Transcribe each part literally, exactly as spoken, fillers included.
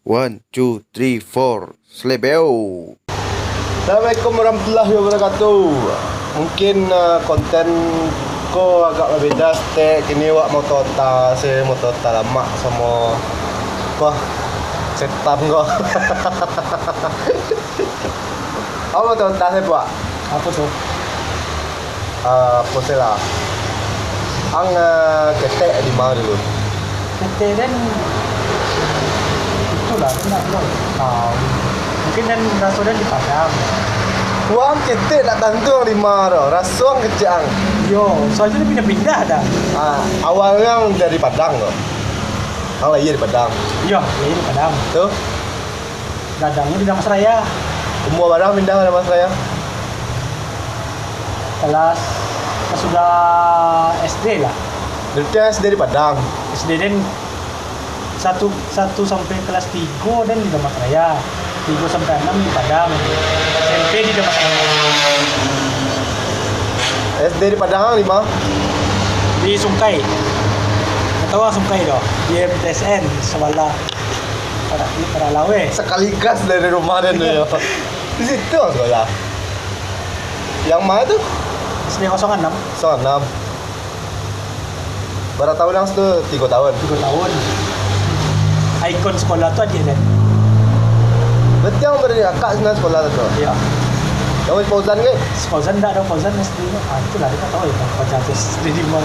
One, two, three, four. Slebeo. Assalamualaikum warahmatullahi wabarakatuh. Mungkin, uh, konten ko agak babeda stek. Kini wak moto tas, moto tas lamak samo, wah, setan ko. Apo moto tas, Pak? Apo tu? Ah, apo se lah. Ang, ah, ketek di ma dulu? Ketek den, itulah, den nak tahu. Mungkin den raso den di Padang. Wah, ketek nak tantu ang di ma doh. Raso ang kecek ang. Yo, soalnyo den pindah-pindah dah. Ah, awalnyo ang dari Padang doh. Ang lahia di Padang. Iyo, lahia di Padang. Tu? Gadangnyo di Dharmasraya. Umua bara pindah ka Dharmasraya? Kelas, sasudah S D lah. Berarti S D di Padang? S D den satu, satu sampai kelas tigo den di Dharmasraya. Tigo sampai anam di Padang. S M P di Dharmasraya. S D di Padang di ma? Di Sungkai. Tahu lah Sungkai doh? Di M T S N, sabalah. Parak, parak laweh. Sakali gas dari rumah den tu, yo. Di situ ang sekolah. Yang ma tu? S D kosong anam. Kosong anam. Bara tahun ang situ? Tigo tahun. Tigo tahun. Ikon sekolah tu adiak den. Berarti ang baradik kakak sinan sekolah tu? Iyo. Yang si Fauzan ke? Si Fauzan ndak ado, Fauzan S D-nyo. Ah, itulah, den ndak tahu yo, Fauzan S D di ma.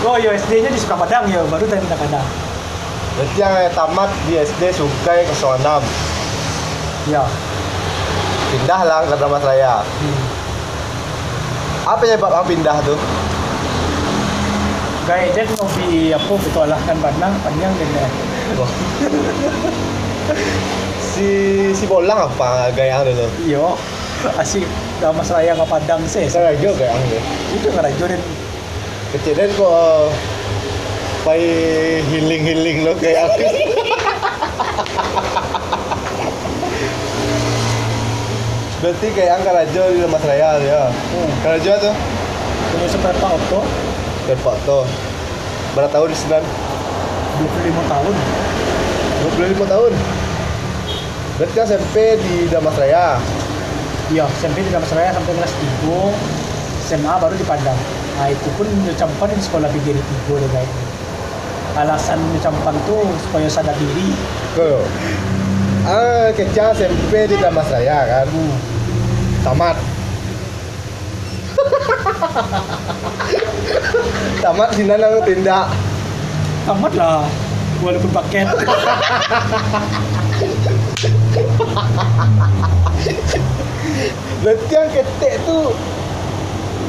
Oh, iyo, S D-nyo di Sukapadang, yo, baru tadi ndak ada. Berarti ang tamat di S D Sungkai kosong anam. Yo. Pindah lah ka Dharmasraya. Hmm. Apo penyebab ang pindah tu? Gaek den hobi apo, petualangan bana, paniang den deh. Oh. Si, si Bolang apo gaek ang dulu? Iyo. Asik Dharmasraya ka Padang se. Karajo gaek ang tu? Itu karajo den. Kecek den ko, pai healing-healing lo gaek ang. Berarti gaek ang karajo di Dharmasraya tu, yo? Hmm. Karajo tu? Punyo spare part oto. Spare part oto. Bara tahun di sinan? Duo puluah limo tahun. Duo puluah limo tahun? Berarti S M P di Dharmasraya? Iyo, S M P di Dharmasraya sampai kelas tigo, S M A baru di Padang. Nah, itu pun nyo campan di sekolah P G R I tigo deh, guys. Alasan nyo campan tu supayo sadar diri. Ko. Ah, kecek S M P di Dharmasraya, kan? Hmm. Tamat. Tamat sinan ang tindak. Tamat lah, walaupun paket. Berarti ang ketek tu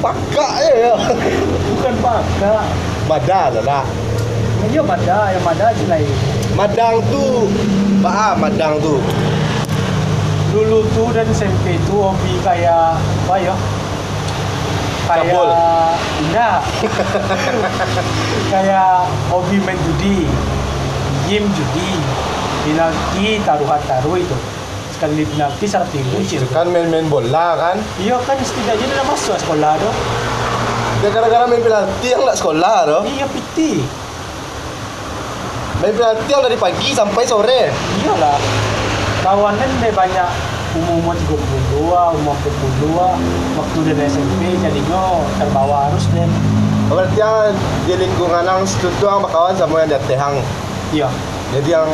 pakak je, yo? Bukan pakak. Mada lah, nak. Iyo, mada, yang mada je lain. Madang tu, baa madang tu? Dulu tu den S M P tu hobi kayak, apo yo? Kayak, cabul. Indak. Kayak hobi main judi. Game judi. Penalti taruhan taruih tu. Sakali penalti saratus ribu. Itu kan main-main bola, kan? Iyo kan, setidaknyo den lah masuak sekolah tu. Ya, gara-gara main penalti ang ndak sekolah tu. Iyo, piti. Main penalti ang dari pagi sampai sore. Iyolah. Kawan den deh banyak, umua-umua tigo puluah, umua ampek puluah. Waktu den S M P, jadinyo terbawa arus den. Berarti ang di lingkungan ang situ tu ang bakawan samo yang di ateh ang? Iyo. Jadi ang,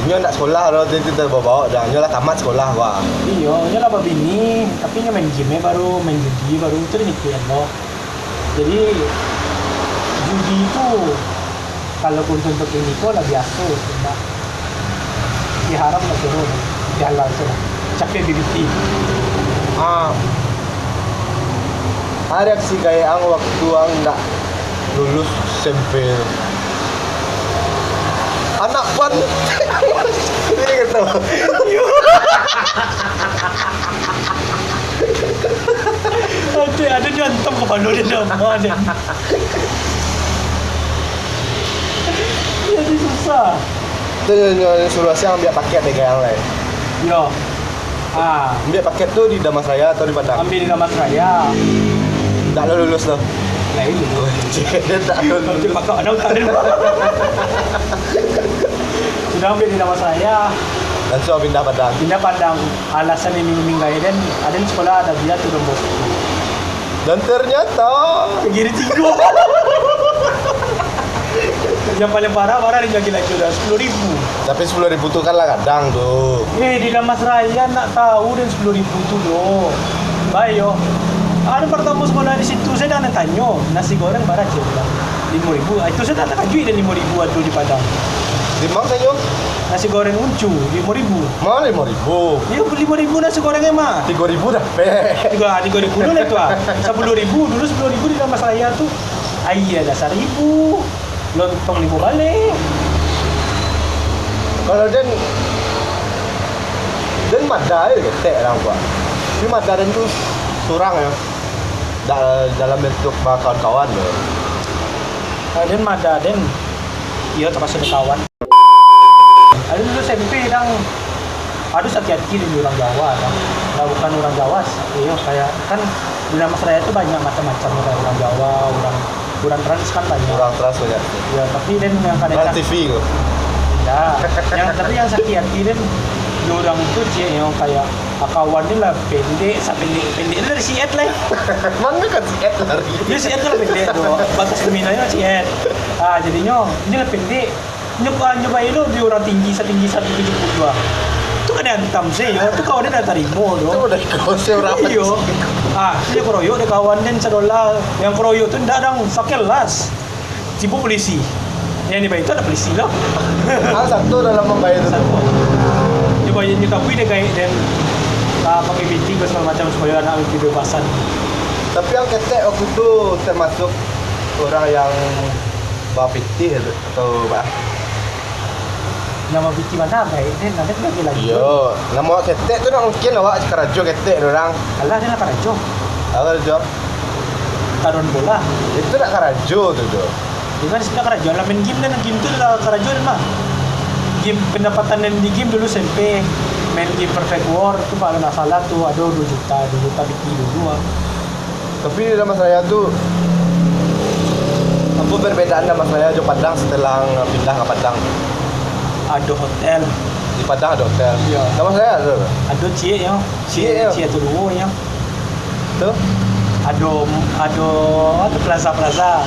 inyo ndak sekolah doh, jadi terbawa-bawa doh. Inyo lah tamat sekolah, wah. Iyo, inyo lah babini, tapi inyo main game baru, main judi baru, itu den ikuik lo. Jadi, judi tu, kalau untuak-untuak kini ko lah biaso, cuma, ya, haram lah suruh, ya, halal tu lah. Capek B B T. Ah. Ah, reaksi gaek ang waktu ang ndak lulus S M P tu? Anak pan. Ini kata. Aduh, ada nyo antam kapalo den, nama den. Jadi susah. Tu nyo, nyo suruah siang ambiak paket dek gaek ang lai. Yo. Ah. Ambiak paket tu di Dharmasraya atau di Padang? Ambiak di Dharmasraya. Ndak lo lulus tu? Lain dulu. Ndak lo lulus. Pakak anak utang den. Sudah ambil di Dharmasraya. Langsuang pindah Padang. Pindah Padang. Alasan iming-iming gaek den, aden sekolah ado dia tu Don Bosco. Dan ternyata Negeri Tinggi. Yang paling parah, parah dia lagi-lagi udah sepuluh ribu. Tapi sepuluh ribu tu kan lah kadang tu. Eh, di Dharmasraya nak tahu dan sepuluh ribu tu doh. Baik yo. Anu pertama sekolah di situ, saya dah nak tanyo, nasi goreng bara cek bilang. Lima ribu. Ah, itu saya dah terkejut dan lima ribu ado di Padang. Di mana tanyo? Nasi goreng Uncu, lima ribu. Mana lima ribu? Iyo, lima ribu nasi goreng emang. Tiga ribu dah. Tiga, tiga ribu dulu lah tu ah. Sepuluh ribu, dulu sepuluh ribu di Dharmasraya tu. Aia lah saribu. Lontong limo baleh. Kalau den, den mada je ketek lah, Pak. Tapi mada den tu surang ya. Da-, dalam bentuk bakawan-kawan je. Ah, den mada, den. Iyo, terpaksa bakawan. Ado dulu S M P dang, ado sakik ati dari urang Jawa dang. Lah, bukan urang Jawa sih. Iyo, kayak kan di Dharmasraya tu banyak macam-macam, kayak urang Jawa, urang, urang Trans kan banyak. Urang Trans banyak. Iyo, tapi den yang kadang Trans T V ko. Yo, yang, tapi yang sakik ati den, di urang tu ciek yang kayak, ah, kawan ni lah pendek, sapendek-pendek dari siet lah. Manga kan siet lari? Iyo, siet tu lah pendek tu. Batas nominalnyo siet. Ah, jadinyo, ni lah pendek. Nyoba, nyoba elok di urang tinggi, satinggi satu tujuh puluh dua. Tu kan diantam se, yo. Tu kawan den dah tarimo tu. Tu udah iko se urang. Iyo. Ah, tu nyo keroyok dek kawan den sadolah. Yang keroyok tu ndak dang, sakelas. Tibo polisi. Yang dibayar tu ado polisi lah. Ah, satu dalam mambayar tu. Satu. Nyo bayar, nyo tabui dek gaek den. Ah, pakai B T ke segalo macam supayo anak kebebasan. Tapi yang ketek waktu tu termasuk urang yang bapitih tu. Atau, bah? Namo piti mano, baik, den, nanti lagi lagi. Iyo, namo ketek tu nak mungkin awak karajo ketek tu, urang. Alah, den lah karajo. Alah, karajo. Taruhan bola. Itu nak karajo tu, tu. Itu kan sebenarnya karajo. Lah main game, dan game tu lah karajo, den mah. Game pendapatan den di game dulu S M P, main game Perfect War tu, kalau ndak salah tu, ado duo juta, duo juta piti dulu ah. Tapi Dharmasraya tu, apo perbedaan Dharmasraya jo Padang setelah pindah ka Padang? Ado hotel. Di Padang ado hotel? Iyo. Dharmasraya ado? Ado ciek yo. Ciek yo? Ciek atau duo yo. Tu? Ado, ado, ado plaza-plaza.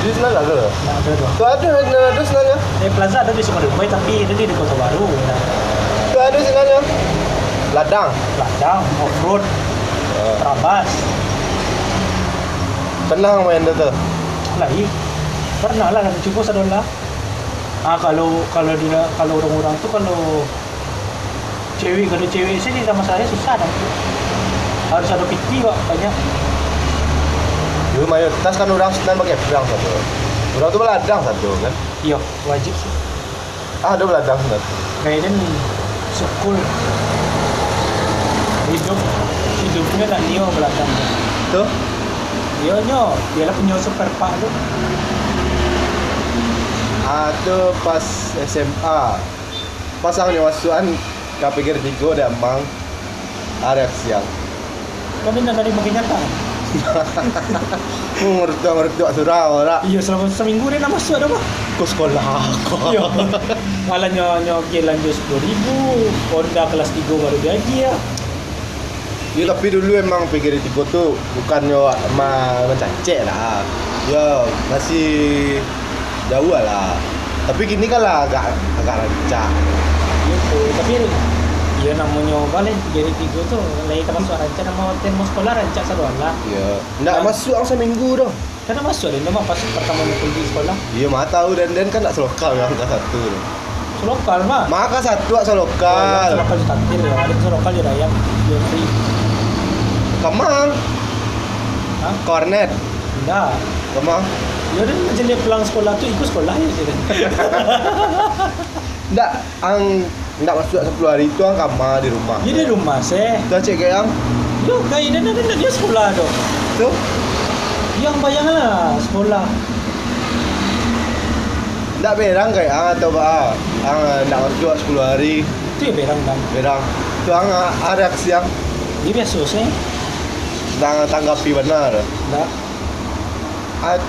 Di sinan ado? Nah, ado, ado. Tu ado, ado sinan yo? Eh, plaza ado di Sukadumpai, tapi ado di Kota Baru. Nah. Tu ado sinan yo? Ladang? Ladang, off-road. Ah. Terabas. Pernah main tu? Lai. Pernah lah, cubo sadolah. Ah, kalau, kalau di, kalau urang-urang tu, kalau cewek, kalau cewek sih di Dharmasraya susah dah. Harus ado piti, Pak, banyak. Yo, mayoritas kan urang sinan bakeprang sado. Urang tu baladang sado, kan? Iyo, wajib sih. Ah, ado baladang sinan. Kayak den sukul. Hidup, hidupnyo nak nio baladang. Tu? Iyo nyo, iyolah punyo spare part tu. Ah, tu pas S M A. Pas ang nyo masuakan ka P G R tigo dek amang. Arek siang. Kami nak dari bukit nyata. Ngertuak-ngertuak surau, ora? Iyo, selama seminggu den ndak masuak doh, Bah. Ko sekolah ko. Iyo. Malah nyo, nyo agiah lanjut sepuluh ribu, Honda kelas tigo baru diagiah. Iyo, tapi dulu emang P G R tigo tu bukannyo ma-, mancacek lah. Yo, masih jauah lah. Tapi kini kan lah agak, agak rancak. Iyo, tapi iyo namonyo baleh P G R tigo tu, lai tamasuak rancak, namo, namo sekolah rancak sadolah. Iyo. Ndak masuak ang saminggu doh. Kan ndak masuak den mah pas partamo mukul di sekolah. Iyo, ma tahu den, den kan ndak salokal yang angka satu tu. Salokal mah. Mah angka satu ak salokal. Oh, salokal di takdir yo. Ado salokal di rayap. Yo, free. Kama? Hah? Ka warnet? Ndak. Kama? Yo, den jadi pulang sekolah tu ikut sekolah yo, sih. Ndak, ang ndak masuak sapuluah hari tu, ang kama di rumah? Yo, di rumah seh. Tu cek kayak ang? Yo, kayak den, den, den, den sekolah tu. Tu? Yang bayang lah sekolah. Ndak berang kayak ang atau ba? Ang ndak masuak sapuluah hari. Tu yo berang, Bang. Berang. Tu ang a-, a reaksi ang? Yo biaso seh. Ndak tanggapi bana. Ndak. A-,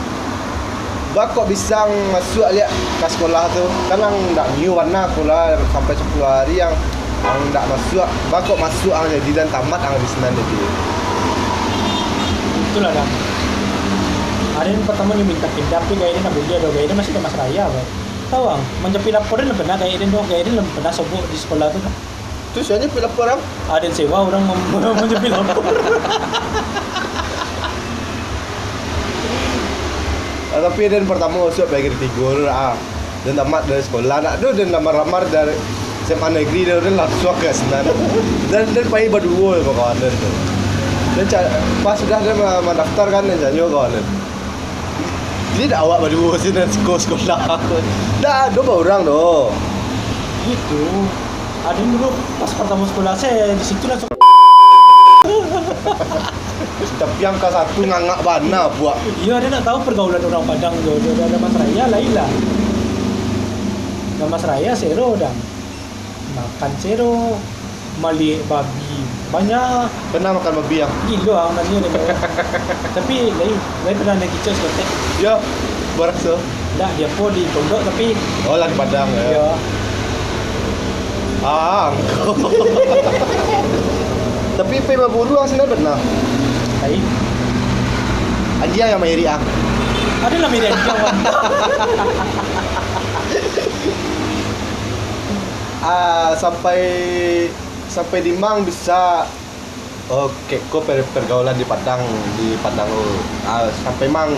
Baa kok bisa ang masuak liak ka sekolah tu? Kan ang ndak nio bana sekolah sampai sapuluah hari ang, ang ndak masuak. Baa kok masuak ang jadi dan tamat ang di sinan jadi? Itulah, Dang. Ari nan partamo nio mintak pindah, tapi gaek den ndak buliah doh, gaek den masih Damas Raya, Bang. Tahu ang, manjapuik lapor den lah pernah gaek den doh, gaek den lah pernah sobok di sekolah tu doh. Tu sia nan japuik lapor, Bang? Aden sewa urang mam-, manjapuik lapor. Ah, tapi den partamo masuak pai grade tigo tu lah. Den tamat dari sekolah, ndak ado den lamar-lamar dari S M A negeri, den, den lansuang ka sinan. Den, den pai baduo jo kawan den tu. Den ca-, pas sudah den ma-, mandaftar kan, den tanyo kawan den. Jadi, ndak awak baduo sinan seko-, sekolah. Ndak ado baurang doh. Gitu. Aden dulu pas partamo sekolah, se di situ langsung. Tapi ang ka satu ngangak bana, puak. Iyo, aden ndak tahu pergaulan urang Padang jo, jo, jo Damas Raya lain lah. Damas Raya sero, Dang. Makan sero, maliek babi banyak. Pernah makan babi, ang? Gilo, ang, tadi ada. Tapi lain, lain pernah naik kicau saketek. Yo, baraso. Ndak, di apo, di pondok, tapi. Oh, lah di Padang, yo. Yo. Ah, angko. Tapi pai baburu ang sinan pernah? Lain. Anjiang nan mairik ang? Ado lah mairik anjiang, Bang. Ah, sampai, sampai di ma ang bisa, oh, kek ko per-, pergaulan di Padang, di Padang tu. Ah, sampai ma ang,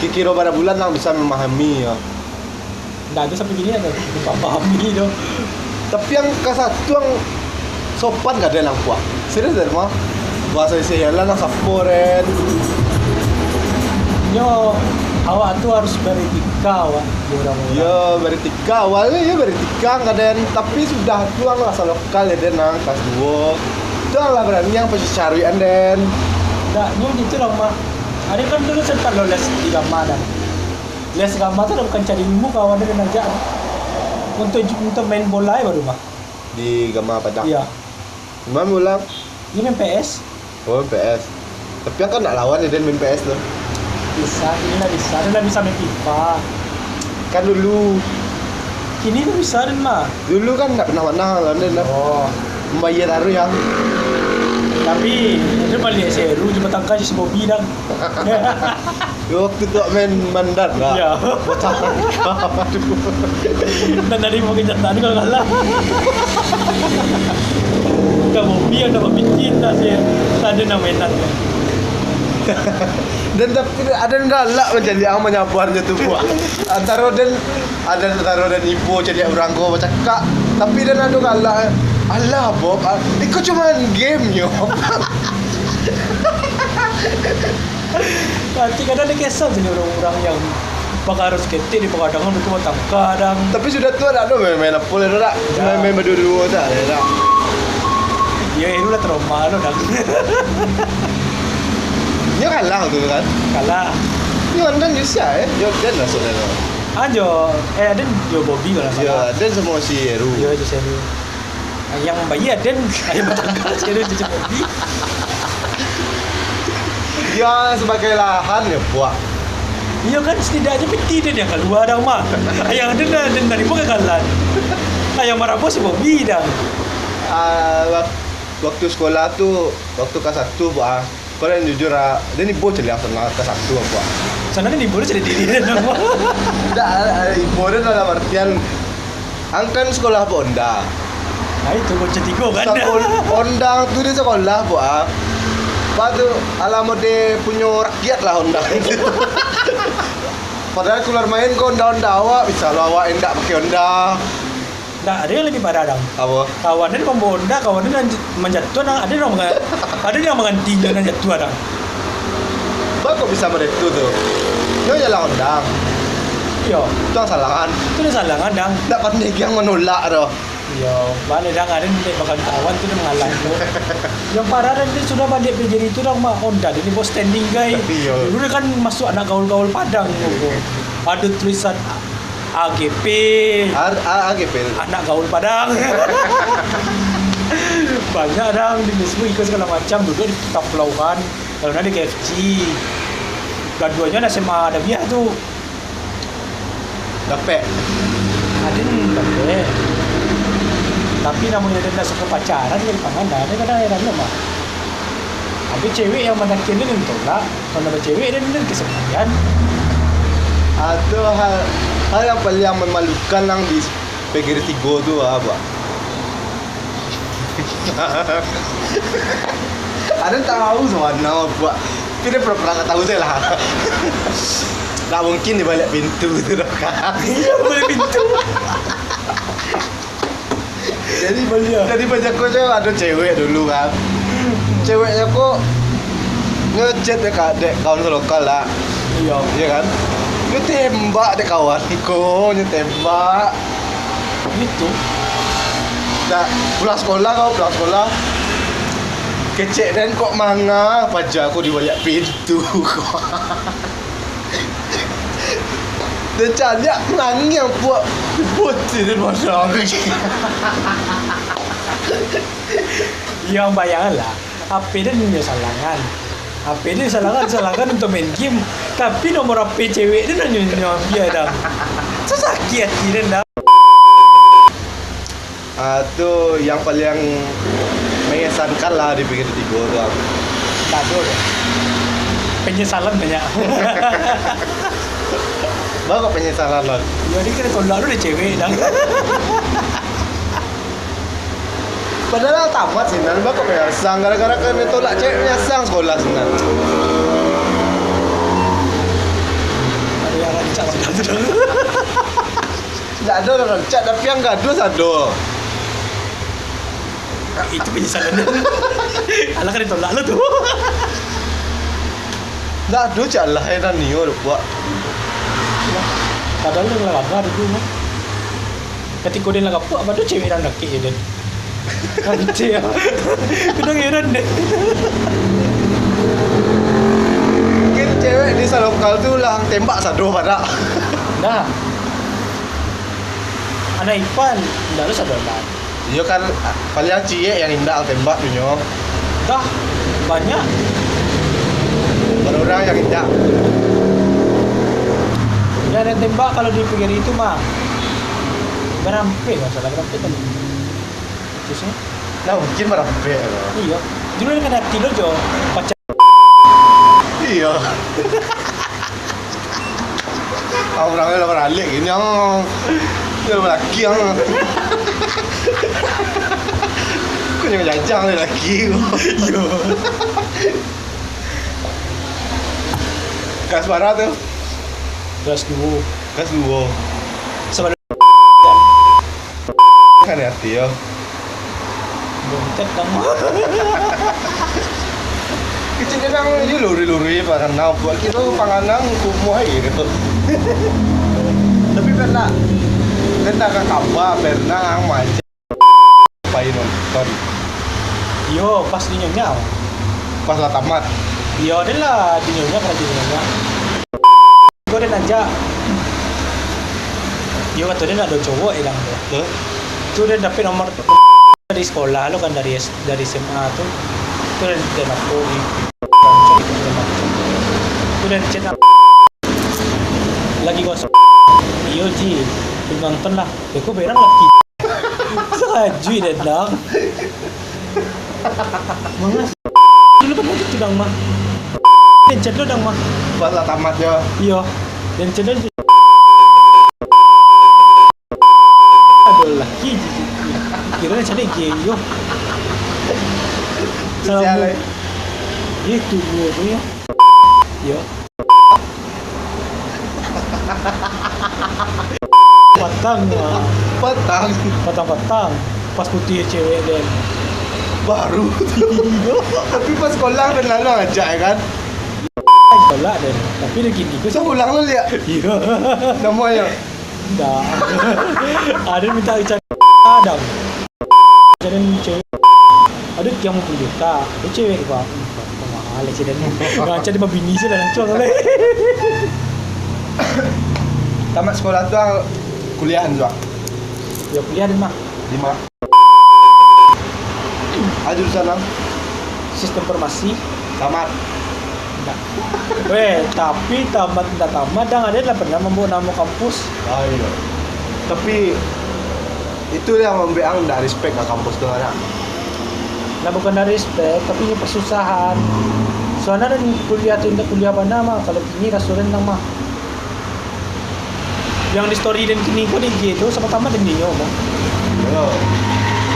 kiro-kiro bara bulan ang bisa mamahami, yo? Ndak ado sampai kini ado dipahami tu. Tapi ang ka satu ang sopan ka den ang, puak. Serius den mah. Bahaso isi jalan ang sapo den. Nyo, awak tu harus beretika awak di urang-urang. Yo, beretika. Awalnyo yo beretika ka den, tapi sudah tu ang lah salokal ka den ang kelas duo. Tu ang lah barani ang pacaruik an den. Ndak, nyo gitu lah, Mak. Ado kan dulu sempat lo les di Gama, Dang. Les Gama tu lah bukan cari ilmu, kawan den ajak. Untuk, untuk main bola baru, Mak. Di Gama Padang? Iya. Main bola? Ini main P S. Oh, main P S. Tapi ang kan ndak lawan yo den main P S tu. Bisa, kini lah bisa, den lah bisa main FIFA. Kan dulu. Kini lah bisa den mah. Dulu kan ndak pernah manang lawan den doh. Oh. Mambayia taruih ang. Tapi, den baliak si Heru, jo batangka jo si Bobby, Dang. Waktu tu main mandat lah. Iya. Batangka, aduh. Dan dari makin nyata ni kalau kalah. Bukan Bobby yang dapat picin dah sih. Tadi nak main. Dan tapi ado nan galak macam ang manyabuiknyo tu, puak. Antaro den, ado antaro den ibo caliak urang ko bacakak. Tapi den ado galak, "Alah, Bob, ah, iko cuman game nyo." Tapi kadang den kesal sajo urang-urang yang bakaro saketek di pagadangan, itu batangka, Dang. Tapi sudah tu ado main-main apo lai tu, dak? Ya. Main-main baduo-duo tu ado, dak? Ya, itu lah trauma lo, Dang. Nyo kalah tu kan? Kalah. Nyo andan yo sia, eh? Yo den masuak tu. Ah, jo, eh, aden jo Bobby kalau ndak salah. Yo, den samo si Heru. Yo, jo si Heru. Yang bayia den, ayo batangka si Heru jo si Bobby. Yo, sabagai lahan yo, puak. Iyo kan, setidaknyo piti den yang kalua, Dang, mah. Yang aden, den narimo kagalahan. Yang marabo si Bobby, Dang. Ah, wak-, waktu sekolah tu, waktu kelas satu, puak, ah. Kalau yang jujur, ah, den ibo caliak ang sanang ka satu, puak. Sanang den ibo caliak diri den, puak. Ndak, ah, ibo den dalam artian, ang kan sekolah Honda. Nah, itu bocah tigo kan. Sakol-, Honda tu di sekolah, puak, ah. Apa tu, ala mode punyo rakyat lah Honda. Padahal keluar main ko Honda-Honda awak, bisa lo awak indak pakai Honda. Nah, ado yang labiah parah, Dang. Apo? Kawan den mambawa Honda, kawan den nan j-, manjatuahan, Dang. Ado yang manga-, ado yang manggantinyo nan jatuah, Dang. Baa kok bisa model tu, tu? Nyo jalan Honda. Iyo. Tu nan salah, kan? Tu nan salah, kan, Dang? Ndak pandai kiang manolak, doh. Iyo, baliak, Dang. Ado nan dek bakawan-kawan tu, nan mangalah tu. Yang parah, Dang, tu sudah baliak P J D tu, Dang, mah Honda. Jadi, bos standing, guys. Iyo. Dulu dia kan masuk anak gaul-gaul Padang tu. Ado tulisan A G P. Ar-, A-, A G P tu. Anak gaul Padang. Banyak, Dang, di Facebook, ikut segala macam, duduk di Kota Pulauan, kalau nak di K F C. Kaduonyo anak S M A Dabiah tu. Dapek. Aden dapek. Tapi namonyo den ndak suko pacaran, jadi pangana, den kadang heran lo mah. Tapi cewek yang mandakian den tolak, kalau ndak bacewek den, den kesepian. Atau hal, hal yang paling memalukan nang di P G R tigo tu apa? Aden tahu sabananyo, buat. Tapi den pura-pura ndak tahu sajo lah. Ndak mungkin di baliak pintu tu doh, kan. Iyo, baliak pintu. Jadi, jadi banyak ko tu ado cewek dulu, kan. Ceweknyo ko ngechat dek ka-, dek kawan salokal lah. Iyo. Iyo, kan? Nyo tembak dek kawan ko, nyo tembak. Gitu. Dah, pulang sekolah kau, pulang sekolah. Kecek den kok manga paja ko di baliak pintu. Den caliak nangih puak putih den pasang. Iyo, bayangan lah. H P den nyo salangan. H P den salangan, salangan untuak main game. Tapi nomor H P cewek den nyo, nyo ambiak, dang. Sasakik ati den, dang. Ah, tu yang paling mengesankan lah di P G R tigo tu, ah. Tak ado doh. Penyesalan banyak. Baa kok penyesalan lo? Jadi kena tolak dulu deh cewek, dang. Padahal tamat sinan, baa kok menyasang, gara-gara kena tolak cewek menyasang sekolah sinan. Ada yang rancak sudah tu. Ndak ado lah rancak, tapi yang gaduah sado. Itu penyesalan. Alah, kan ditolak lo tu. Ndak ado cak lah, eh, nan nio doh, Pak. Padahal lah lama dulu mah. Katiko den lah kapuak, apa tu cewek nan dakek je den. Anjir. Kadang heran deh. Mungkin cewek di salokal tu lah tembak sado padak. Nah. Anak Ipan, ndak lo sado lah. Iyo kan, paling ciek yang indak tembak tu nyo. Dah, banyak. Baru urang yang indak. Yang ada tembak kalau di pinggir itu mah. Barampek masalah, barampek kan. Terusnya? Nah, mungkin barampek lah. Iyo. Dulu kan hati lo jo, pacar. Iyo. Urang lah baralek gini, ang. Dia laki, ang. Kok jangan jajang lah laki. Iyo. Kelas bara tu? Kelas duo. Kelas duo. Sebelum Kan hati yo. Bontet dong. Kecil kadang yo luri-luri paranau buat kiro panganang kumuh ai gitu. Tapi pernah, pernah ka kaba, pernah ang macam pai nonton. Yo, pas di nyonya. Pas lah tamat. Yo, ado lah di nyonya, kalau di nyonya. Ko den ajak. Yo, kato den ado cowok ilang tu. Huh? Tu den dapek nomor dari sekolah lo kan, dari S-, dari S M A tu. Tu den, den lapor di tu den chat lah. Lagi kosong. Iyo, Ji. Nonton lah. Yo, ko berang laki. Sajuik den dang. Mangas. Dulu kan gitu dang mah. Den chat lo dang mah. Pas lah tamat yo. Iyo. Den chat lo. Ado laki, kiro den cari gay yo. Sial, eh. Itu duo tu yo. Yo. Patang lah. Patang. Patang-patang. Pas putih cewek den. Baru. Tapi pas sekolah kan lalu ajak, ya kan? Sekolah den. Tapi dah gini. Bisa pulang lu, lihat. Iya. Namanya. Dah. Ada minta cari. Ada. Cari cewek. Ada tiang puluh juta. Ada cewek, Pak. Mahal sih, dan macam dia babini sih lah, lancong lah. Tamat sekolah tu, ah, kuliah tu, ah? Ya, kuliah di mana? Di mana? Ah, jurusan apa? Sistem informasi. Tamat. Weh, tapi tamat ndak tamat, Dang, ado lah pernah mambawa namo kampus. Ah, iyo. Tapi, itu yang mambuek ang ndak respect ka kampus tu, Dang. Lah, bukan dari respect, tapi ini persusahan. Soalnya kan kuliah tu indak kuliah bana mah, kalau kini rasonyo nang mah. Yang di story den kini ko di I G tu, samo tamat den dinyo mah. Yo.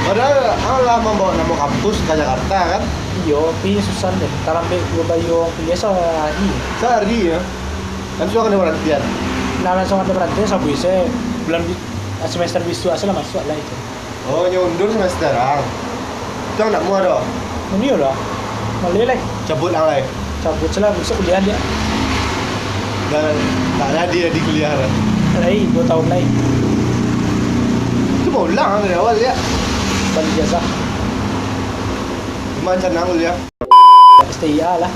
Padahal ang lah mambawa namo kampus ka Jakarta, kan? Iyo, tapi susah deh. Tarambek dua bayuang kuliah sahari. Sahari, yo? Langsuang ado barantian? Nah, langsuang ado barantian, sabuik se bulan bi-, semester bisuak se lah masuak lah itu. Oh, nyo undur semester ang. Itu ang ndak muah doh. Mun iyo lah. Maleh lai. Cabut ang lai. Cabut se lah, bisuak kuliah diak. Dan tak jadi lah di kuliah lah. Lai, duo tahun lai. Itu mau ulang ang dari awal diak. Bali ijazah. Cuman sanang kuliah. S T I A lah.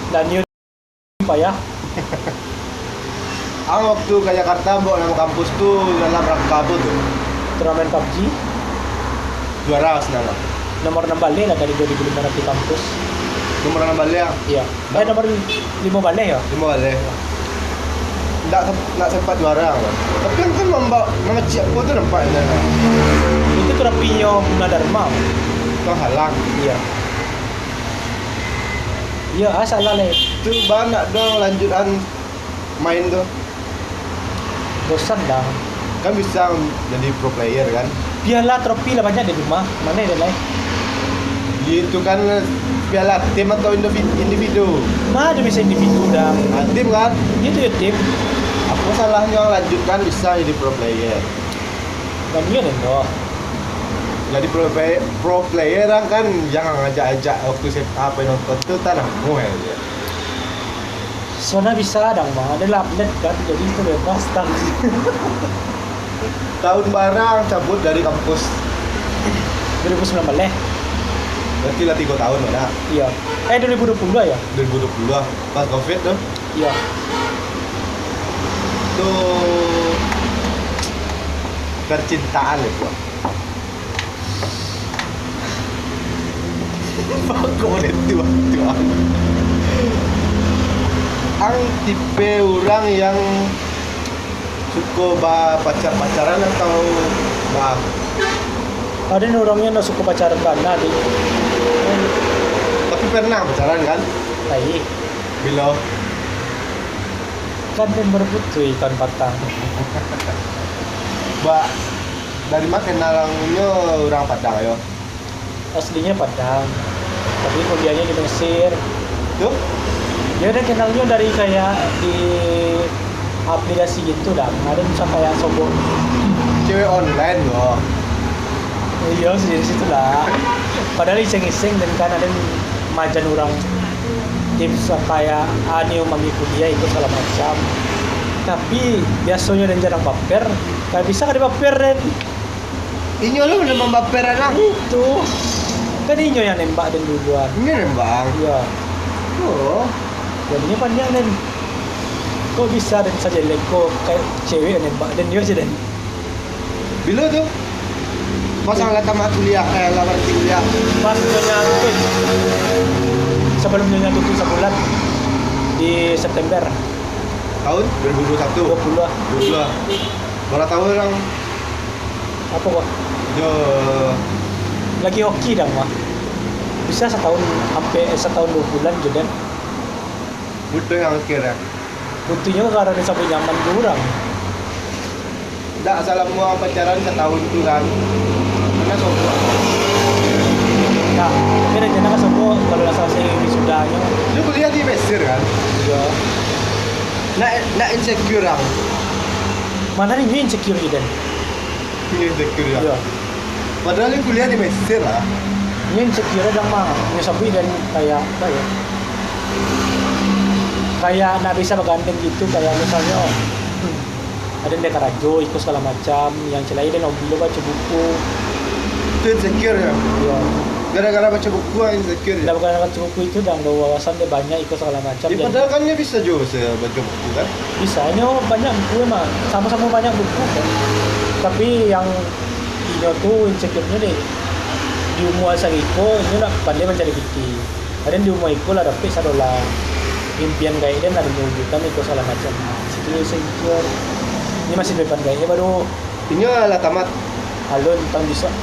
Dan iyo payah. Ang waktu ka Jakarta, bawa namo kampus tu dalam rangka apo tu? Turnamen pabji. Juara senang lah. Nomor anam baleh lah dari dua ribu limo ratus kampus. Nomor anam baleh, ah? Iyo. Eh, nomor limo baleh yo? Limo baleh. Ndak sem-, ndak sempat juara, ang. Tapi ang kan mambawa, mamacik apo tu nampak inyo. Itu tropinyo Gunadarma. Tang salah. Iyo. Iyo, ah, salah lai. Tu bana dong lanjutan main tu. Bosan, Dang. Kan bisa jadi pro player, kan? Piala trofi lah banyak di rumah. Mano ado lai? Itu kan piala tim atau indivi-, individu? Mano bisa individu, Dang? Ah, tim, kan? Itu yo tim. Apo salahnyo lanjutkan bisa jadi pro player? Banyak dah. Jadi pro play-, pro player ang kan, jangan ajak-ajak waktu S M A, apa, nonton tu, tanah mual je. Sona bisa, Dang, mah. Ado lah update kan, jadi itu bebas, Dang. Tahun bara ang cabut dari kampus? Dua ribu sembilan belas. Berarti lah tigo tahun, mana? Iyo. Eh, dua ribu dua puluh yo? Dua ribu dua puluh lah, pas covid tu. Iyo. Tu percintaan itu. Kok boleh tu, tu, ang? Ang tipe urang yang suko bapacar-pacaran atau ba- Ado urang yang ndak suko pacaran bana, Dik. Tapi pernah pacaran, kan? Lai. Bilo? Kan den baru putuih tahun patang. Ba, dari ma kenal ang nyo urang Padang yo? Aslinyo Padang, tapi kuliahnyo di Mesir. Tu? Yo, den kenalnyo dari kayak di aplikasi gitu, Dang. Ado bisa kayak sobok. Cewek online, bro. Iyo, dari situ lah. Padahal iseng-iseng den kan ado majan urang tips kayak, ah, nio mambali kuliah itu segala macam. Tapi biasonyo den jarang baper. Kalau bisa kada baper den. Inyo lo nan mambaper, Dang. Itu. Kan inyo yang nembak den duluan. Inyo nembak, ang? Iyo. Oh. Jadinyo paniang den. Kok bisa den sajelek ko, kayak cewek yang nembak den, yo, si den. Bilo tu? Pas ang lah tamat kuliah, eh, lah barhenti kuliah. Pas nyonya tutup. Sebelum nyonya tutup sabulan. Di September. Tahun dua ribu dua puluh satu? Dua puluh lah. Dua puluh lah. Bara tahun urang? Apo ko? Yo. Lagi hoki, Dang, mah. Bisa satahun, hampir satahun duo bulan jo den. Putuih ang akhirnyo? Putuihnyo karano den sabuik nyaman jo urang. Ndak, salamo pacaran satahun tu kan, pernah sobok? Ndak, tapi rencana ka sobok kalau lah salasai wisudanyo. Lu kuliah di Mesir kan? Iyo. Ndak, ndak insecure ang? Mano inyo insecure, den? Inyo insecure, yo? Iyo. Padahal inyo kuliah di Mesir lah. Inyo insecure, Dang, mah. Inyo sabuik den kayak, apo yo? Kayak ndak bisa bagandeng gitu, kayak misalnyo, hmm, ado den karajo, iko segala macam, yang ciek lai den hobi lo baco buku. Itu insecure, yo? Iyo. Gara-gara baco buku, ah, insecure, yo? Ndak, bukan baco buku itu, Dang, wawasan den banyak, iko segala macam. Ya, jadi padahal kan inyo bisa juo se baco buku, kan? Bisa, inyo banyak buku emang. Samo-samo banyak buku, kan. Tapi yang inyo tu insecure-nyo deh, di umua sagiko, inyo ndak pandai mancari pitih. Kadang di umua iko lah dapek sadolah. Impian gaek den lah, den wujudkan iko sagalo macam. Nah, situ yo insecure. Ini masih depan gaek baru. Inyo lah tamat. Alun tahun bisuak.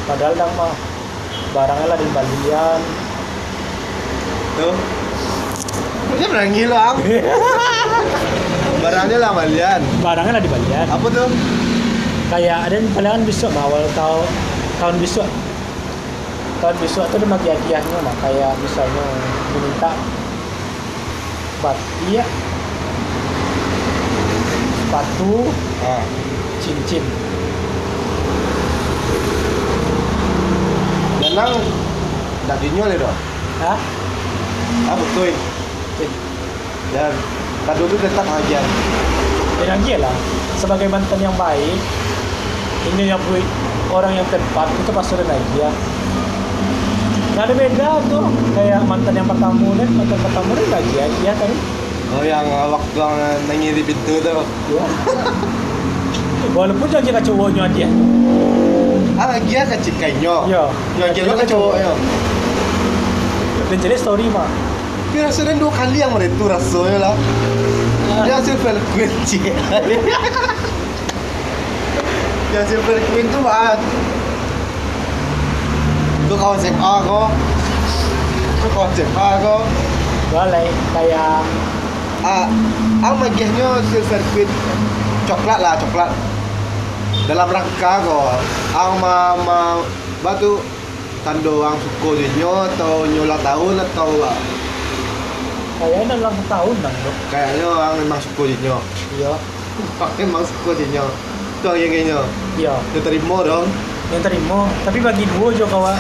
Padahal dang mah. Barang lah den balian. Tuh. Macam nangis lo, Ang. Barangnya lah balian. Barangnya lah dibalian. Apa tuh? Kayak ada yang palingan bisuak mah, awal tahun, tahun bisuak. Tahun bisuak tu dia bagi hadiahnyo lah. Kayak misalnyo diminta batik, sepatu, Ah. cincin. Danang ndak dinyo le doh. Hah? Ah, betul. Eh. Dan kado tu tetap agiah. Dan agiah lah. Sebagai mantan yang baik, inyo yang buik orang yang tepat itu pasti ada agiah. Nggak ada beda tuh. Kayak mantan yang pertama dan mantan pertama dan agiah, agiah kan. Oh, yang, uh, waktu yang nangis di pintu tu. Iya. Walaupun janji ka cowoknyo agiah. Ah, agiah ka cikainyo. Iya. Yo, agiah ka cowoknyo. Dan jadi story mah. Tapi raso den dua kali yang model tu rasonyo lah. Ah. Yang silver queen, cik. Yang silver queen tu, ah. Tu kawan S M A ko. Tu kawan S M A ko. Gua lai kayak Ah, ang magiahnyo silver queen coklat lah, coklat. Dalam rangka ko, ang ma-, ma-, batu tando ang suko jo inyo, atau inyo ulang tahun, atau, ah, Kayaknya ulang tahun lah, bro. Kayaknya ang memang suko jo inyo. Iya. Ang memang suko jo inyo. Tu ang yang kayaknya. Iya. Dia terima dong. Yang terima, tapi bagi dua jo kawan.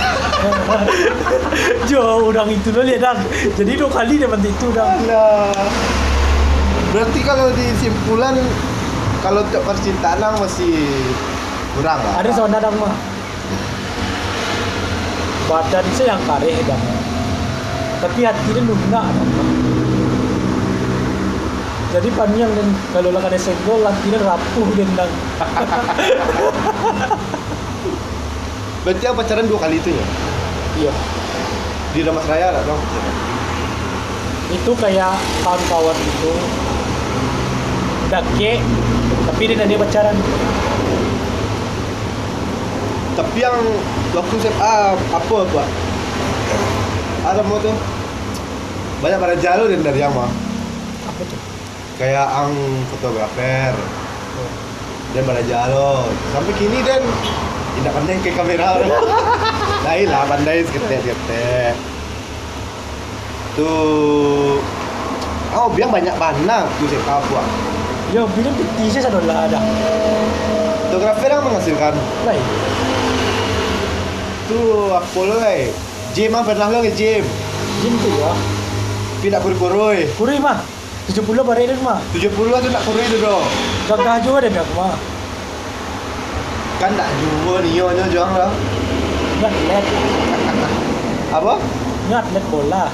Jo urang itu lo lihat, Dang. Jadi dua kali dia bantu itu, Dang. Alah. Berarti kalau disimpulan, kalau untuk percintaan ang masih kurang lah. Ada saudara, Dang, mah. Badan se yang kareh, Dang. Tapi hati den lunak, Dang. Jadi paniang den, kalau lah kanai senggol, hati den rapuh den, Dang. Berarti ang pacaran dua kali tu, ya? Iya. Di Damas Raya lah, Dang. Itu kayak kawan-kawan itu, dakek, tapi dia nak dia pacaran. Tapi yang waktu S M A, apa, apa? Ada mau tu? Banyak baraja lo dari, dari ang mah. Apa tu? Kayak ang fotografer. Oh. Den baraja lo. Sampai kini den indak pandai ke kamera. Lain lah, pandai seketek-seketek. Tu, oh, biang banyak bana tu saya tahu, ah. Yo, bilang piti saya sado lah ada. Fotografer yang menghasilkan. Lain. Tu apa lo, eh? Gym ah, pernah lo ke gym? Gym tu ya. Tapi nak kurus-kurus. Kurus mah. Tujuh puluh barek tu mah. Tujuh puluh tu nak kurus tu doh. Gagah juga deh aku mah. Kan tak juo nio nyo juang lah. Nyo atlet. Apa? Nyo atlet bola.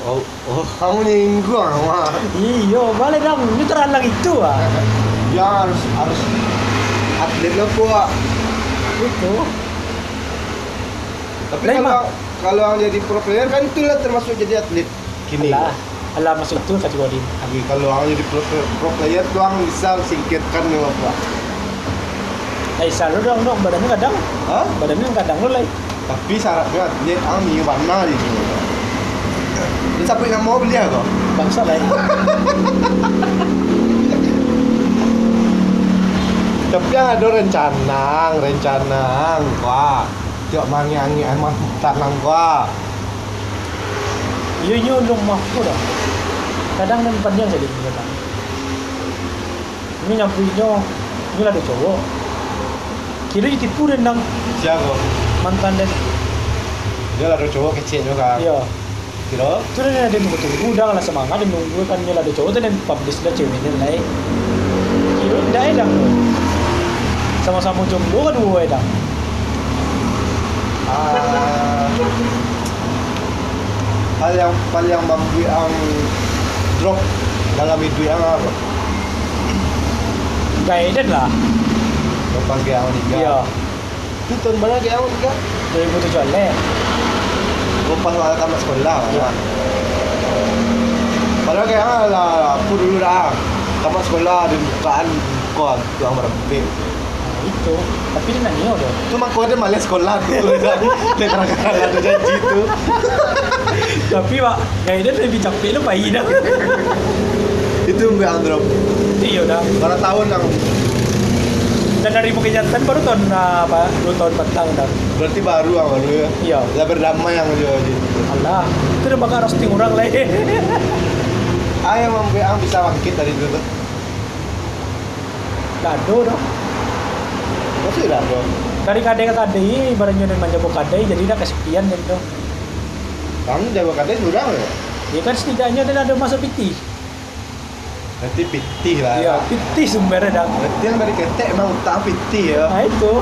Oh, oh, kamu nyinggung mah. Iyo, boleh dong. Ini terhalang itu ah. Ya harus, harus atlet lo, Pak. Itu. Tapi kalau, kalau ang jadi pro player kan itulah termasuk jadi atlet. Kini. Alah, alah masuk tu kategori. Tapi kalau ang jadi pro, pro player tu ang bisa singkirkan ni apa? Lai salah dong, dong. Badannya kadang. Hah? Badannya kadang lo lai. Tapi syaratnya atlet ang ni warna di sini. Ini sampai nak mau beli apa? Bangsa lai. Tapi ang ada rencana, rencana ang. Wah. Tiok mangik-angik aman tanang ko ah. Iyo, iyo, alun mampu dah. Kadang nan pandiang jadi inyo, Bang. Inyo nyampuiknyo, inyo lah ado cowok. Kiro ditipu den, Dang. Sia ko? Mantan den. Inyo lah ado cowok keceknyo kan? Iyo. Kiro? Tu lah den tunggu-tunggu, Dang, lah samangat den nunggu kan, inyo lah ado cowok tu den publish lah cewek den lai. Kiro indak, eh, Dang. Samo-samo jomblo kaduo, eh, Dang. Ah, hal yang paling mambuek ang drop dalam iduik ang apo? Gaek den lah. Lepas gaek ang nikah. Iyo. Tu tahun bara gaek ang nikah? Dua ribu tujuh alek. Oh, pas awak tamat sekolah. Iyo. Kayak lah, aku dulu dah. Tamat sekolah, ada bukaan, buka tukang barambek. Itu. Tapi dia nak nio tu. Tu mangko dia malas sekolah tu. Dia kadang-kadang ada janji tu. Tapi, Pak, gaya dia lebih capek tu pai dah. Itu ambil Androm. Iyo dah. Bara tahun nang. Dan dari Bukit Jantan baru tahun, ah, apa, dua tahun patang dah. Berarti baru ah, baru ya. Iyo. Lah berdamai yang dia je. Alah, itu dah bakal roasting orang lain. Ah, yang mambuek ang bisa bangkit dari dulu tu. Dah ado doh. Masih dah ado. Dari kadai ka kadai, ibaratnyo dan manjago kadai, jadi dah kasikian dari tu. Kamu jago kadai surang ya? Ya kan, setidaknyo dia ado masuk pitih. Berarti pitih lah. Iya, pitih sumber dah. Berarti yang dari ketek emang utang pitih ya. Nah, itu.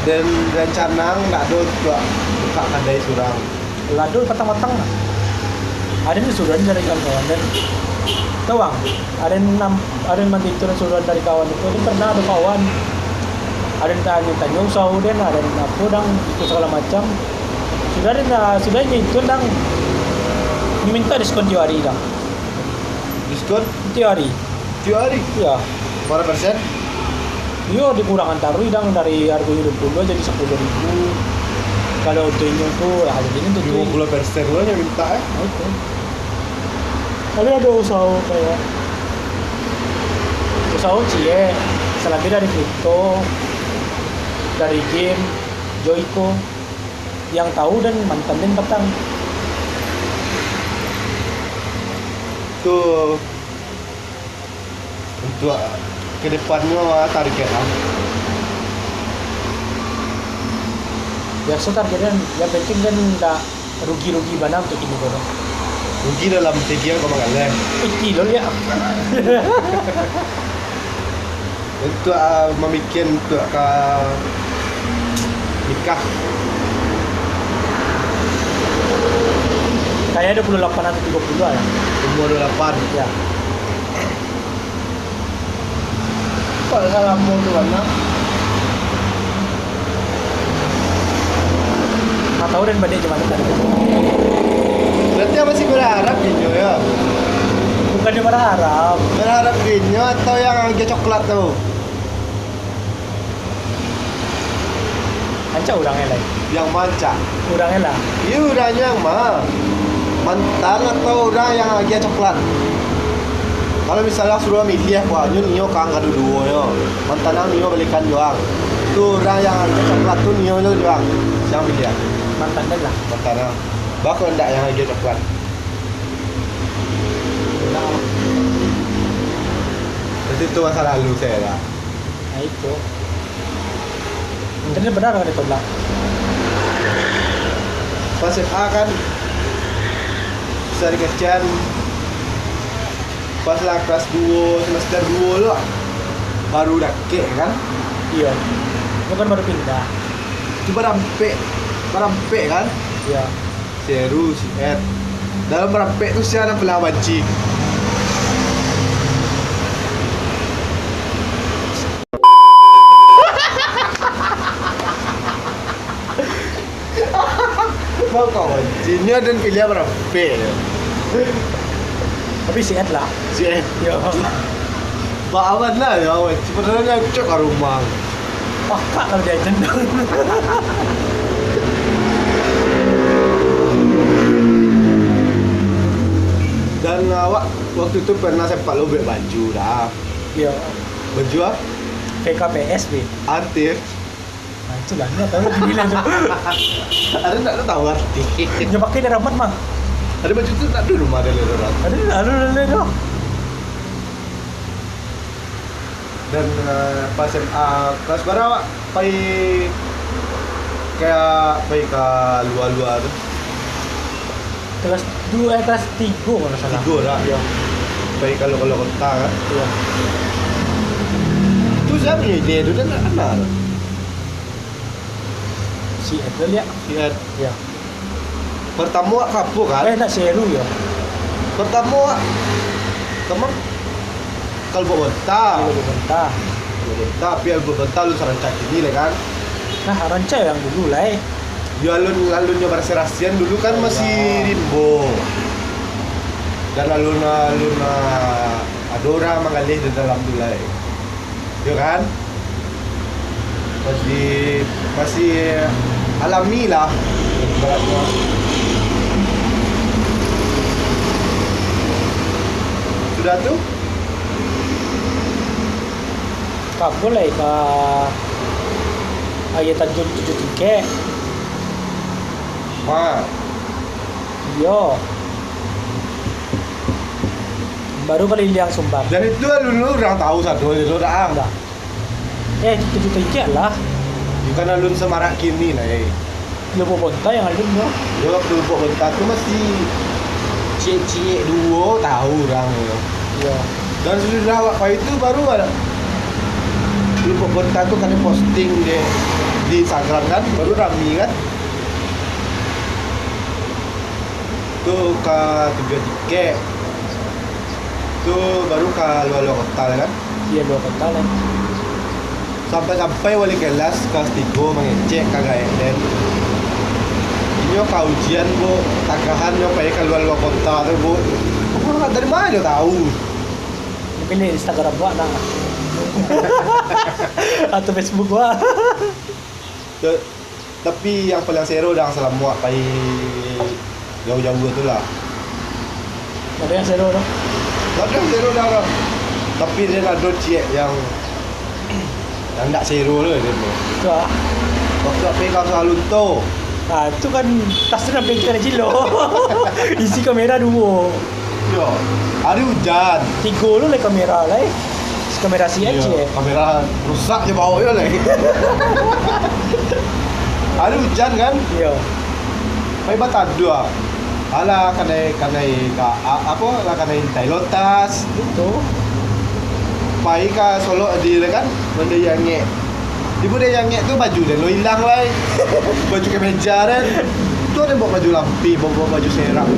Dan rencana nggak ada untuk buka kadai surang. Lado patang-patang lah. Ada ni suruhan dari kawan-kawan dan tau bang, ada enam, ada enam itu suruhan dari kawan itu. Dia pernah ada kawan, ada yang tanya-tanya usaha dan ada yang apa dan itu segala macam. Sudah ada, sudah itu dang minta diskon tiap hari dang. Diskon? Tiap hari. Tiap hari? Iya. Bara persen? Iyo, dikurangan taruih dang dari hargonyo dua puluh jadi sepuluh ribu. Kalau untuak inyo tu, ya, jadi untuak limo puluh persen lo yang minta, eh. Nah, itu. Tapi ada usaha kayak usaha ciek, selebih dari kripto, dari game, Joiko, yang tahu dan mantan dan petang. Tu Untuk ke depannyo, ah, target, ah. Biaso target kan, yang penting kan ndak rugi-rugi bana untuk kini ko. Rugi dalam segi apo, Bang Aleh? Piti lo, ya. Untuk, ah, mamikian untuk ka nikah. Kayak dua puluh lapan atau tiga puluh lah, ya. Umur dua puluh lapan. Ya. Kok salah umur tu, anak? Nggak tahu dan balik gimana tadi. Berarti masih berharap inyo, ya? Bukan dia berharap. Berharap inyo atau yang agiah coklat tu? Rancak urang e lai. Yang ma rancak? Urang e lah. Iyo, urangnyo yang ma? Mantan atau urang yang agiah coklat? Kalau misalnya suruah miliah, wah, nyo nio ka ang kaduo-duonyo. Mantan ang nio balikan jo ang. Tu urang yang agiah coklat tu nio jo ang. Sia piliah? Mantan e lah. Mantan ang. Bako ndak yang agiah coklat? Nah. Berarti tu masa lalu sajo lah. Nah, itu. Jadi benar kan ditolak? Pas S M A kan bisa dikecekan, pas lah kelas duo, semester duo tu lah, baru dakek kan? Iya. Itu kan baru pindah. Itu barampek, barampek kan? Iya. Seru, si Ed. Dalam barampek tu sia nan paling banci? Kau kawan, jinnya dan pilihan barampek. Tapi si Ed lah. Si Ed. Yo. Bak awan lah yo, awan. Sebenarnya cok ka rumah. Pakak kalau diajen. Dan awak waktu itu pernah sempat lobek baju dah. Yo. Baju ah? P K P S, Bi. Artis. Nah, itulah, ni tahu gila tu. Ada tak tahu artis? Dia pakai dia ramat mah. Ada baju tu tak ada rumah dia orang. Ada, ada, ada, ada. Dan, eh, pas S M A kelas bara awak pai, kayak pai ka lua-lua tu? Kelas dua, eh, kelas tiga kalau salah. Tiga dah. Iya. Pai ka lua-lua kota kan? Iya. Tu siapa ni dia tu? Dia nak kenal. Si Ed tu lihat. Si Ed. Iya. Pertama awak ka apo kan? Eh, nak si Heru ya? Pertama awak kama? Kalau buat bonta. Kalau buat bonta. Buat bonta, tapi kalau buat bonta lu sarancak kini lah kan? Nah, rancak yang dulu lah, eh. Yo, alun, alunnyo barasiah-rasiahan dulu kan masih rimbo. Dan alun-alun, ah, ado urang manggaleh di dalam tu lai. Yo kan? Masih, masih alami lah ibaratnyo. Sudah tu? Kabun lai ka Aia Tanjuang tujuah tingkek. Ma. Iyo. Baru kaliliang Sumbar. Dari tu alun urang tahu sado je tu dah. Dah. Eh, tujuah tingkek lah. Bukan alun samarak kini lah, eh. Lubuk Bonta yang alun tu. Yo, waktu Lubuk Bonta tu masih ciek-ciek duo tahu urang tu. Iyo. Dan sudah awak pai tu baru ado Lubuk Bonta tu kan posting di, di Instagram kan, baru rami kan. Tu ka tujuah tingkek. Tu baru ka lua-lua kota kan. Iyo, lua kota lah. Sampai-sampai wali kelas kelas tigo mangecek ka gaek den. Inyo ka ujian, Bu, tagahan nyo pai ka lua-lua kota tu, Bu. Wah, dari ma nyo tahu? Mungkin di Instagram wak nah. Atau Facebook wak. Tapi yang paling sero dang salamo wak pai jauah-jauah tu lah. Ado yang sero tu? Ado yang sero dang lah. Tapi den ado ciek yang, yang ndak sero tu, den tu. Tu ah. Waktu pai ka Saluto. Ah, tu kan tas tu sampai ka Cilo. Isi kamera duo. Yo, hari ujan. Tigo lu lai kamera lai. Kamera si Ed. Iyo, kamera rusak je baok yo lai. Hari ujan kan? Iyo. Pai bataduah. Alah, kanai, kanai ka, a-, apo, lah kanai intai lotas. Itu. Pai ka Solok di kan, Mandai Angek. Di Mandai Angek tu baju den lo ilang lai. Baju kemeja den. Tu den baok baju lampih, baok, baok baju serak.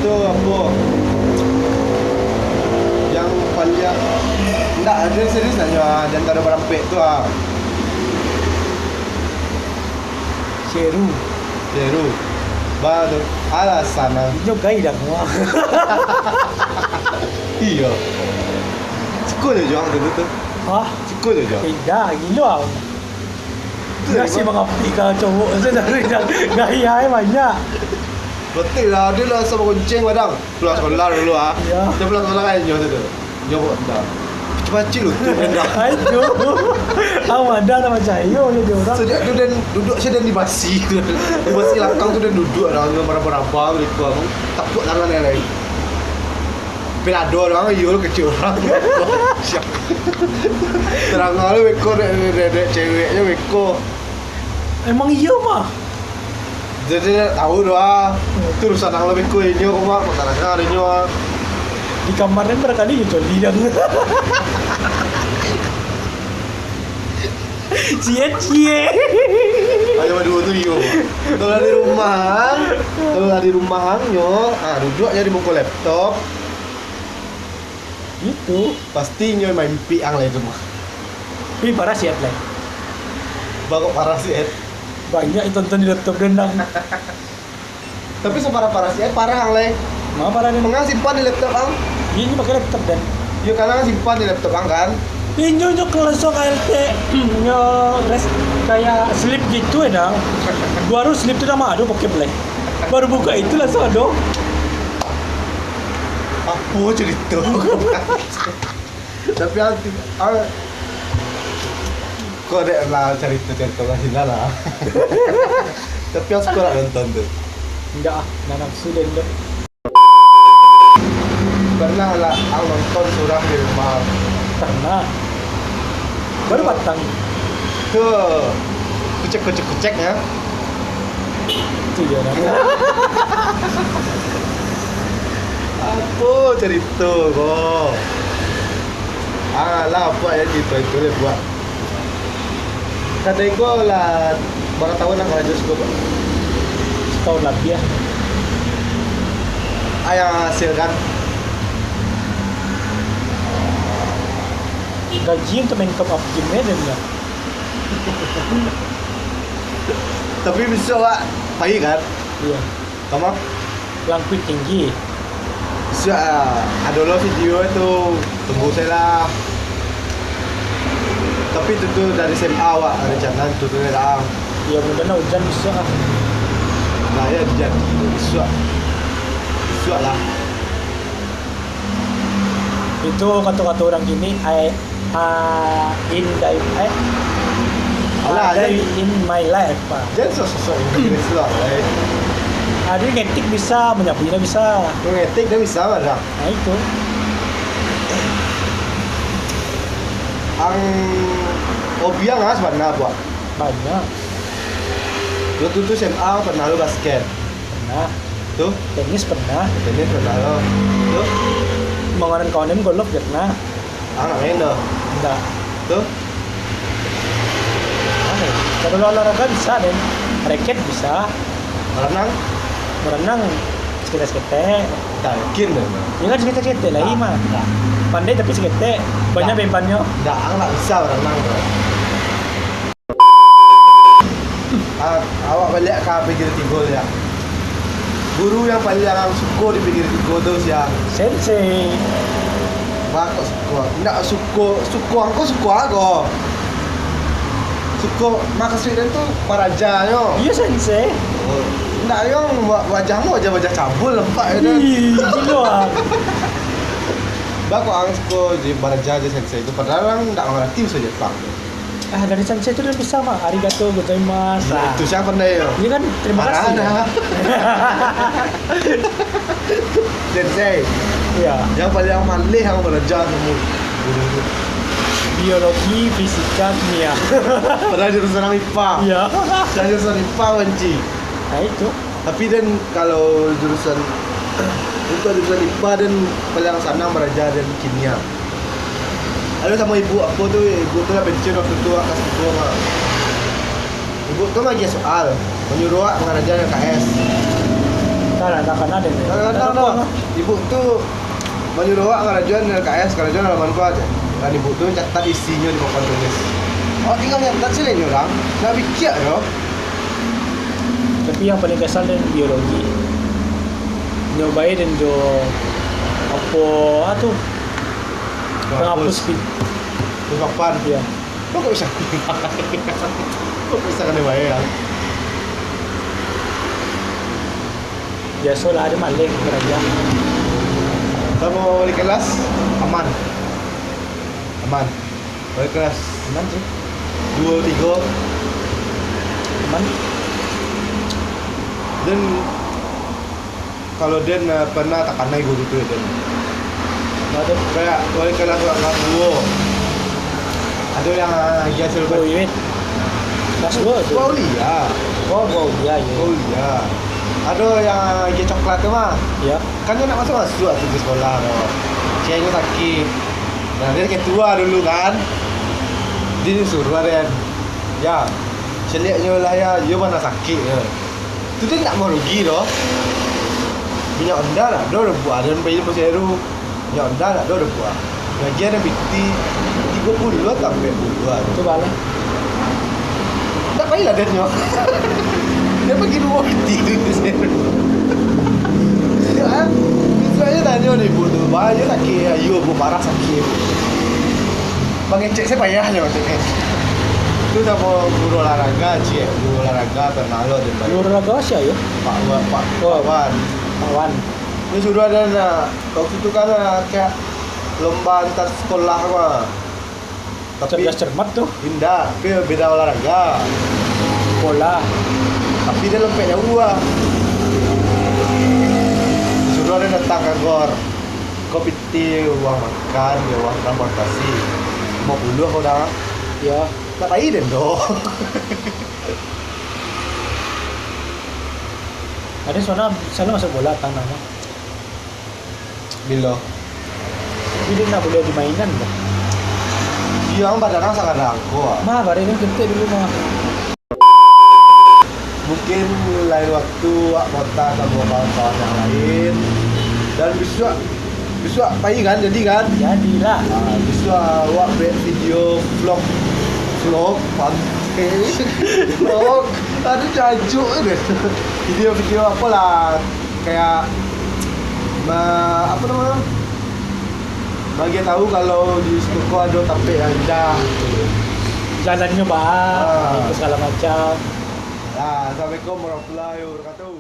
Tu apo? Yang paliang ndak ado serius lah nyo, ah, di antaro barampek tu, ah. Seru. Seru. Ba tu. Alasan, ah. Inyo gai dah mua. Iyo. Siko je juang tu, tu. Hah? Siko je juang. Indak, gilo ah. Tu dari mana? Mangapik ka cowok tu dari dah. Gaya eh banyak. Betul lah, dia lah sama gonceng padang. Pulang sekolah dulu ah. Iyo. Dia pulang sekolah kan nyo tu. Nyo buat dah. Pacik-pacik lu tu dah. Aduh. Awak dah lah macam ayo je dia orang. Sejak tu den duduk saja di basi tu. Di basi lakang tu den duduk dah, maraba-raba beko aku. Tapuak tangan yang lain. Pinado doang, iyo lu kecil urang. Siap. Tarang lu beko dek, dek, dek, dek ceweknyo beko. Emang iyo mah. Jadi dak tahu doh ah. Tu urusan ang lah beko inyo ko mah, masalahnya arinyo ah. Di kamar ni barangkali iyo coli dah. Cie-cie. Ayo baduo tu iyo. Kalau lah di rumah ang, kalau lah di rumah ang nyo, ah, duduk aja di muko laptop. Itu. Pasti nyo main P ang lah itu mah. Pi parah si Ed lah. Bangkok parah si Ed. Banyak ditonton di laptop den dang. Tapi saparah-parah si Ed, parah ang lai. Ma parah den? Mangang simpan di laptop ang. Iyo, inyo pakai laptop den. Yo, kan ang simpan di laptop ang kan. Inyo nyo langsung A L T, nyo res kayak slip gitu ya dang. Baru slip tu nama ado pakai play. Baru buka itu langsung ado. Apo carito? Tapi ang, ang, kok dek lah carito-carito lah sini lah. Tapi ang suko nak nonton tu. Indak ah, nak nafsu den tu. Pernah lah ang nonton surang di rumah? Pernah. Baru patang. Ke kucek-kucek-kucek ya. Itu je lah. Apo carito ko? Ah, lah, apo ya carito itu lah buat. Kadai ko lah bara tahun lah karajo siko, Pak? Setahun labiah lah. Ah, yang hasilkan? Gaji untuk main top up game aja dia. Tapi bisa, Wak, pai kan? Iya. Sama? Langkuik tinggi. Bisa, ah, ada lo video tu. Tunggu saya lah. Tapi tu, tu dari S M A, Wak, rencana tu, tu lah. Iya, mudah nak hujan bisa lah. Nah, ya, jadi bisa. Bisa lah. Itu kato-kato urang kini, I, ah, in thy, eh, Alah, I jan, in my life, ah. Jan sok-sok Inggris lah, eh. Ado ngetik bisa, manyabuiknyo bisa. Ngetik dah bisa lah dah. Nah, itu. Ang, hobi ang ah, sabananyo, Wak? Banyak. Waktu tu S M A pernah lo basket? Pernah. Tu? Tenis pernah. Tenis pernah lo. Tu? Manganan kawanan golf pernah. Ah, nak main tu? Ndak. Tu? Anu, kalau olahraga bisa, Den. Raket bisa. Berenang? Berenang saketek-saketek. Tak yakin deh. Ya kan, saketek-saketek lah, mah. Pandai tapi saketek. Banyak bebannyo. Ndak, ang ndak bisa berenang tu. Ah, awak baliak ka P G R tigo ya. Guru yang paling ang suko di P G R tigo tu sia? Sensei. Wah, kok suko? Ndak suko, suko ang ko suko ang ko. Suko, maksud den tu parajanyo. Iyo, sensei. Oh, ndak, yang wa-, wajahmu wajah-wajah cabul nampak itu. Ih, gilo ah. Bah, kok ang suko di paraja jo sensei tu, padahal ang ndak mangarati bahasa Jepang. Ah, dari sensei tu den bisa mah, "Arigato gozaimasu." Nah, itu siapa nih, yo? Iya kan, terima kasih. Sensei. Iya. Yang paling maleh ang baraja samo guru tu. Biologi, fisika, kimia. Padahal jurusan ang I P A. Iya. Padahal jurusan I P A banci. Nah, itu. Tapi den, kalau jurusan, untuk jurusan I P A, den paling sanang baraja den kimia. Ado samo ibu apo tu, ibu tu lah pensiun waktu tu, kelas tigo mah. Ibu tu maagiah soal, manyuruah awak mangarajoan L K S. Entah lah, entah kana den. Entah, entah, entah, entah. Ibu tu manyuruah awak mangarajoan L K S, karajo halaman ko aja. Dan ibu tu catat isinyo di papan tulis. Awak tinggal nyatat se lai nyo urang, ndak pikia doh. Tapi yang paling kesal den biologi. Nyo bae den jo apo, ah, tu? Penghapus. Penghapus pi-, Hapus papan. Iya. Kok bisa? Kok bisa kanai bae, ya? Biasolah, ado maleh karajo. Samo wali kelas, aman. Aman. Wali kelas. Aman sih. Duo, tigo. Aman. Den, kalau den, eh, pernah takanai guru tu, den? Ado. Kayak wali kelas kelas duo. Ado yang, eh, agiah suruah. Oh, iya. Kelas duo tu? Kuliah. Oh, kuliah, iya. Kuliah. Ado yang agiah coklat tu mah. Iya. Kan dia nak masuk-masuk tu di sekolah tu. Ceweknyo sakit. Nah, dia ketua dulu kan. Dia suruah den. Ya, caliaknyo lah ya, iyo bana sakik yo. Tu den ndak marugi doh. Minyak onda lah, ado buah, den pai di Pasar Baru. Minyak onda lah, ado buah. Gaji ado piti, tigo puluah atau ampek puluah. Tu bana. Ndak pailah den nyo. Dia pagi duo piti tu di Pasar Baru. Ya, misalnyo tanyo ni, Bu, tu, "Bah, iyo sakik, iyo, Bu, parah sakik, Bu." Pangecek se payahnyo, maksudnyo. Tu samo guru olahraga, ciek. Guru olahraga pernah lo den bayar. Guru olahraga sia yo? Pak Wa-, Pak, oh, Pak Wan. Pak Wan. Dia suruah den, ah, waktu tu kan, ah, kayak lomba antar sekolah mah. Tapi cerdas cermat tu. Indak, tapi beda olahraga. Bola. Tapi dia lempek jauah ah. Suruah dia datang ka gor. Ko pitih uang makan, uang transportasi. Limo puluah ko dah. Yo. Tak pai den doh. Ada sana, sana masuk bola tanah mah. Bilo? Tapi dia ndak buliah dimainan doh. Iyo, ang badan ang sakadang ko ah. Mah, badan ang ketek dulu mah. Mungkin lain waktu, wak kontak samo kawan-kawan yang lain. Dan bisuak, Bisuak pai kan, jadi kan? Jadilah. Ah, bisuak awak buek video vlog, vlog pantai, vlog. Aduh, jancuk deh. Video-video apolah, kayak ma, apo namo? Bagi tahu kalau di situ ko ado tampek yang indah. Jalannyo baa, Ah. itu segala macam. Nah, assalamualaikum warahmatullahi wabarakatuh.